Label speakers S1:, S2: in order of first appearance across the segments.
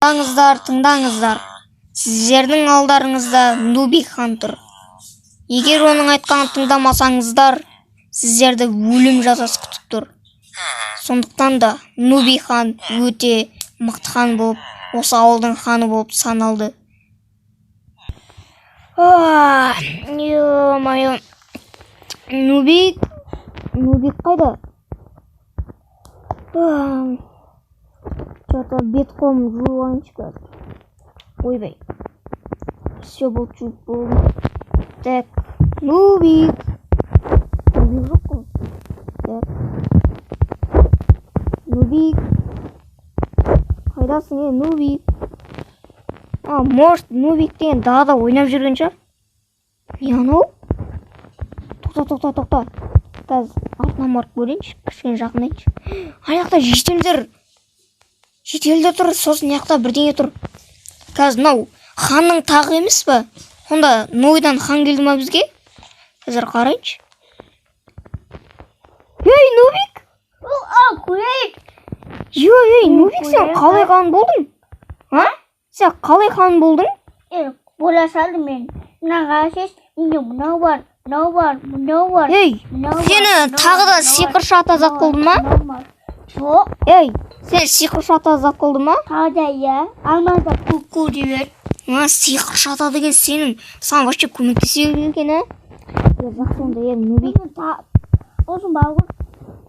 S1: Тыңдаңыздар, тыңдаңыздар! Сіздердің алдарыңызда Нубик хан тұр. Егер оның айтқанын тыңдамасаңыздар, сіздерді өлім жазасы күтіп тұр. Сондықтан да Нуби хан өте мықты хан болып, осы ауылдың ханы болып саналды. Ё-моё, Нубик, Нубик қайда? Че-то бет қолым жуып алайыншы қазір. Ойбай, все, болды, жуып болдым. Так, Нубик, Нубик жоқ қой. Так, Нубик, қайдасың, е, Нубик? А может, Нубик деген далада ойнап жүрген шығар. Не анау? Тоқта, тоқта, тоқта, қазір артынан барып көрейінші, кішкене жақындайыншы. Ана жақта жительдер тұр, сосын мына жақта бірдеңе тұр. Қазір мынау ханның тағы емес па? Онда Нойдан хан келді ма бізге? Қазір қарайыншы. Ей, Нубик!
S2: Қояйық.
S1: Ей, ей, Нубик, сен қалай хан болдың, а? Сен қалай хан болдың?
S2: Е, бола салдым мен. Мына қарасайшы, менде мынау бар, мынау бар, мынау бар.
S1: Ей,
S2: мынау бар,
S1: сені
S2: мынау
S1: тағы
S2: бар,
S1: да
S2: мынау бар,
S1: сиқыршы ата зат
S2: мынау
S1: қылды ма?
S2: бар, мынау бар. Жоқ.
S1: Ей, сен сиқыршы ата зат қылды ма?
S2: Тағы да, иә. Алмазда ку жібер.
S1: А, сиқыршы ата деген сенің саған вообще көмектесе берген екен, ә? Е, жақсы онда, е, Нубик.
S2: Сосын бар ғой,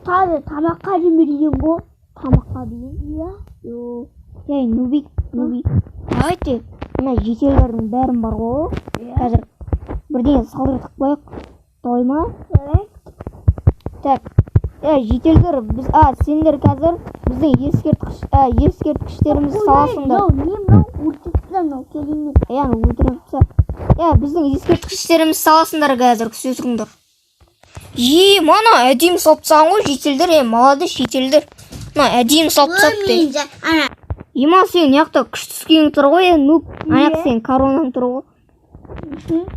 S2: тағы да тамаққа дейін берген ғой.
S1: Тамаққа дейін?
S2: Иә.
S1: Йо. Ей, Нубик, Нубик, давайте мына жительдердің бәрін бар ғой, қазір бірдеңе салдыртып қояйық, давай ма?
S2: Давай.
S1: Так, е, жительдер, біз, а, сендер қазір біздің ескерткіштерімізді саласыңдар.
S2: Мынау не, мынау өлтіріп мынау келін.
S1: Иә, өлтіріп тастаса. Иә, біздің ескерткіштерімізді саласыңдар қазір, күте тұрыңдар. Е, мана әдемі салып тастаған ғой жительдер, е, молодец, жительдер. Мына әдемі салып тастапты.
S2: Ана.
S1: Ема, сен мына жақта күшті скин тұр ғой, е, нуб. Ана жақта сенің коронаң тұр ғой.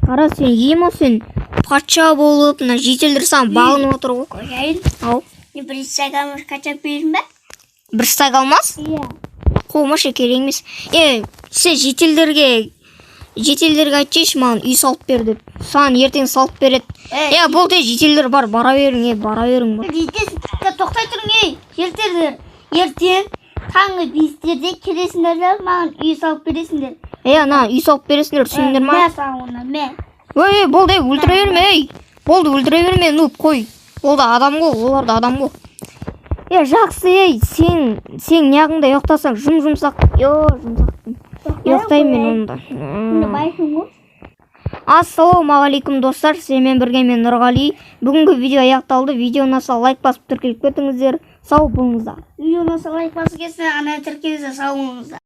S1: Қара сен, ема, сен патша болып, мына жительдер саған бағынып отыр ғой.
S2: Қояйын.
S1: Ау.
S2: Не, бір стак качап бердің ба?
S1: Бір стак алмас?
S2: Иә.
S1: Қоймашы, керек емес. Е, сен жительдерге айтсайшы, маған үй салып бер деп. Саған ертең салып береді. Е, болды, жительдер бар, бара берің, е, бара берің, бар.
S2: Жетесің, тоқтай тұрың, ей, жительдер. Ертең таңғы 5-терде келесіңдер де, маған үй салып бересіңдер.
S1: Е, ана үй салып бересіңдер, түсіндіңдер ма?
S2: Мә саған оны, мә.
S1: Ой, ей, болды, ей, өлтіре берме, ей. Болды, өлтіре берме, нуб, қой. Ол да адам ғой, олар да адам ғой. Е, жақсы, ей, сен неғыңда ұйықтасаң, жұм жұмсақ, йо, жұмсақ. Ұйықтаймын мен онда.
S2: Мұны байсың ғой.
S1: Ассалаумағалейкум, достар, сіздермен бірге мен, Нұрғали. Бүгінгі видео аяқталды. Видео ұнаса, лайк басып, тіркеліп кетіңіздер. Сау болыңыздар.
S2: Видео ұнаса, лайк басып кетсін, ана тіркелсе, сау болыңыздар.